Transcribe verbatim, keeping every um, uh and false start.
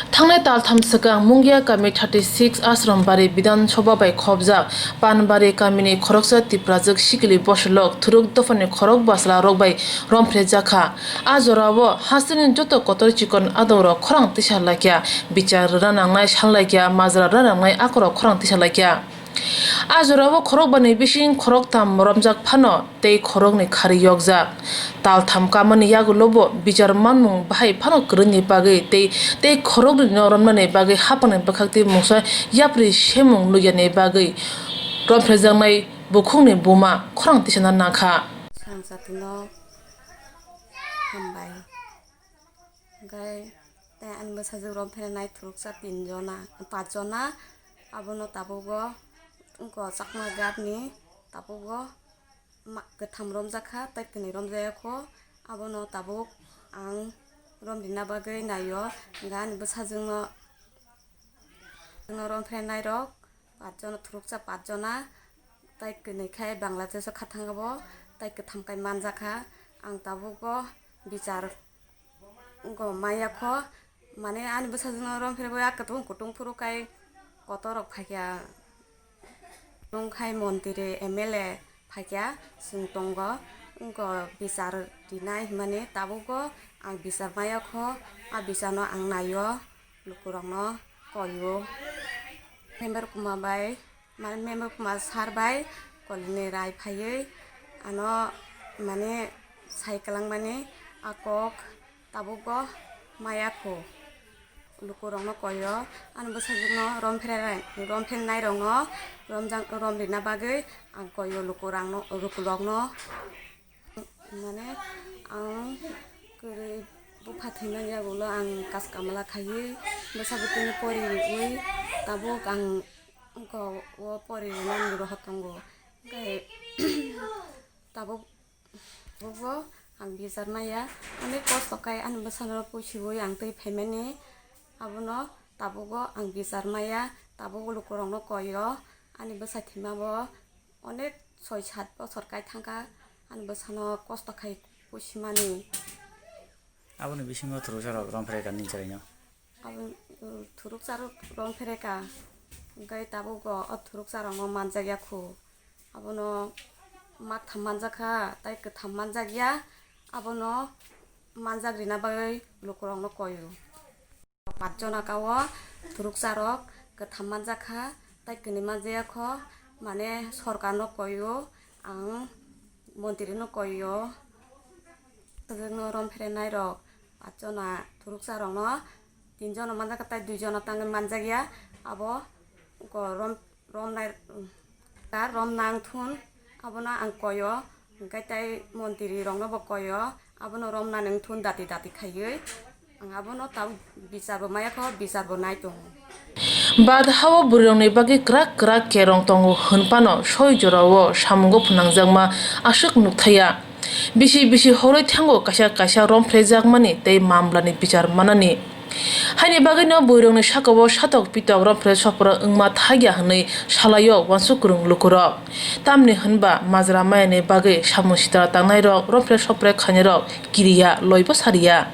Thangnai taltham swkang Mungia kami thirty six Ashram Bari Bidhan Sabha bai khopjak Panbari kamini khoroksa Tiprajwk sikili bosolok thuruk dophani khorok bwsla rok bai romphrejakha. A jorao hasteni joto kotor chikon adongrok khorang tisa laikya, bichar rwna nangnai san laikya, majra rwna nangnai akorok khorang tisa laikya. A jorao khorokbani bising khoroktham romjak phano tei khoroknwi khari yokjak. Taltham kamani yagulobo bichar manmung bahai phano kwrwngni bagwi tei, tei khoroknwino romnani bagwi haphangni bwkhaktwi mungsa yapri semung luyani bagwi romphrejaknai bukhukni buma khorang tisana nangkha. Swrang jatino hambai. Hwnkhe tei ani bwsajwk romphrenai thuruksa tin jona, pach jona. Abono tabukgo wngkha Chakma Ghat ni, tabukgo ma-, kwtham romjakha tei kwnwi romjayakho. Abono tabuk ang romrina bagwi naio. Hwnkhe ani bwsajwkno, bwsajwkno romphrenairok pach jona, thuruksa pach jona, tei kwnwi khe Bangladesh o kha thangbo, tei kwtham khe manjakha. Ang tabukgo bichar wngkha maya kho, mane ani bwsajwkno romphre bo ya kwtung kutung phuru kai kotor rok phaikha, tongkhai montri M L A phaikha, chwng tongo wngkha bichar rinai hwnmani. Tabukgo ang bichar maya kho, a bicharno ang naio, lukurokno koio. Member Kuma bai, mane Member Kuma sir bai kolini rai phaiwi ano mane sai kwlangmani a kok tabukgo maya kho. Lukurokno koio, ani bwsajwkno romphre-, romphrenairokno, romjak-, romrina bagwi ang koio lukurokno, lukurokno. Mane ang kwrwi bupha thwimani yagulo ang kas kamla khaiwi bwsa bwtwino pori rwui tabuk ang wngkha o pori rwnani rohor tongo. Hwnkhe tabuk Bubo ang bichar maya, onek kosto khe ani bwsano pusiui ang twi phaimani, abono tabukgo ang bichar maya, tabuk lukurokno koio, ani bwsa thwimabo onek soi sat bosor kai thangkha, ani bwsano kosto khai pusimani. Aboni bisingo thuruksa rok romphre kha nini chwraino? Abo, uh, thuruksa rok romphre kha, hwnkhe tabukgo o thuruksa rokno manjakya khu. Abono maktham manjakha, tei kwtham manjakya, abono manjak rina bagwi lukurokno koio. Pach jona ka o thuruksa rok kwtham manjakha, tei kwnwi manjakya kho, mane sorkarno koio, ang montrino koio. Sajwkno romphrenairok pach jona thuruksa rokno, tin jona manjakha, tei dui jona tangwi manjakya, abo ko rom-, romnai, ta romna wngthun, abono ang koio, hwnkhe tei montri rokno bo koio, abono romnani wngthun dati dati khaiwi, ang abono tabuk bichar bo maya kho, bichar bo nai tongo. Bad hao bwrwirokni bagwi kwrak kwrak kerong tongo hwn phano soi jorao samungo phwnangjakma aswk nukthaiya. Bisi bisi horwi thango kaisa kaisa romphrejakmani tei mamlani bichar manani. Haini bagwino bwrwirokni sakao satok pitok romphre sopre wngma thakya hwnwi salaio uansuk kwrwng lukurok. Tamni hwnba majra mayani bagwi samung sitra tangnairok romphre sopre khainairok kiriya loibo sariya.